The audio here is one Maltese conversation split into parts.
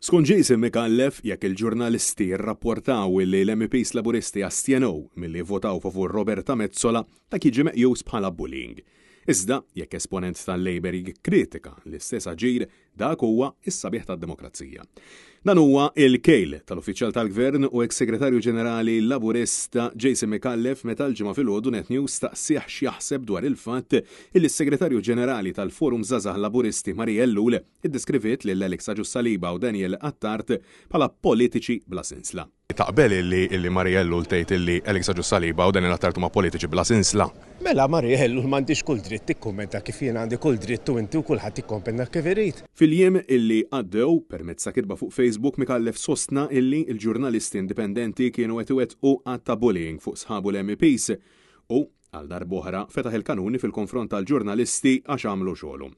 Skont Jason Micallef, jekk il-ġurnalisti rrapportaw illi l-MEPs Laburisti astjenew milli jivvotaw favur Roberta Metsola, dak jiġi meqjus bħala bullying. Iżda, jekk esponent tal-Labour jikkritika l-istess aġir, dak huwa s-sabiħ tad-demokrazija. Dan huwa l-kejl tal-uffiċjal tal-Gvern u eks Segretarju Ġenerali Laburista Jason Micallef meta l-Ġimgħa filgħodu Net News staqsieh x'jaħseb dwar il-fatt illi s-Segretarju Ġenerali tal-Forum Żgħażagħ Laburisti Marie Ellul iddeskriviet lil Alex Agius Saliba u Daniel Attard bħala politiċi bla sinsla. Taqbel illi Marie Ellul tgħid illi Alex Agius Saliba u Daniel Attard huma politiċi bla sinsla? Mela Marie Ellul m'għandhiex kull dritt tikkummenta kif jien għandi kull dritt u inti u kulħadd jikkompenta kif irid. Fil-jiem illi għaddew, permezz ta' kitba fuq Facebook, Micallef sostna illi l-ġurnalisti indipendenti kienu qed iwettqu att ta' bullying fuq sħabu l-MEPs u, Għal darb'oħra fetaħ il-kanuni fil-konfront tal-ġurnalisti għax għamlu xogħolhom.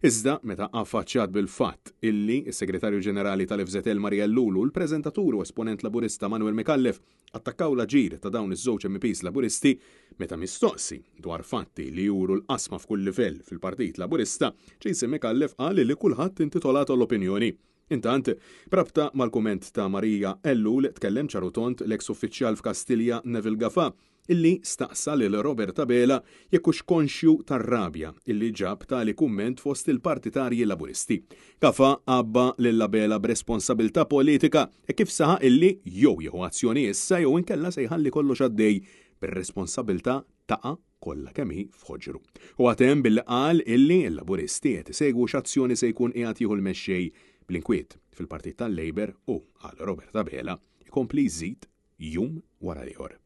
Iżda, meta affaċċjat bil-fatt illi s-Segretarju Ġenerali tal-FŻL Marie Ellul u l-preżentatur u esponent Laburista Manuel Micallef attakkaw l-aġir ta' dawn iż-żewġ MEPs Laburisti, meta mistoqsi dwar fatti li juru l-qasma f'kull livell fil-Partit Laburista, Jason Micallef qal li kulħadd intitolat għall-opinjoni. Intant, b'rabta mal-kumment ta' Maria Ellul tkellem ċar u tond l-eks uffiċjal f'Kastilja Neville Gafà illi staqsa lil Robert Abela jekk hux konxju tar-rabja illi ġab tali kumment fost il-partitarji Laburisti. Gafà għabba lil Abela b'responsabilità politika hekk kif saħaq illi jew jieħu azzjoni issa jew inkella se jħalli kollox għaddej bir-responsabilità taqa' kollha kemm hi f'ħoġru. Huwa temm billi qal illi l-Laburisti qed isegwu x'azzjoni se jkun qiegħed jieħu l-mexxej bl-inkwiet fil-Partit tal-Labour u, qal Robert Abela, ikompli jżid jum wara l-ieħor.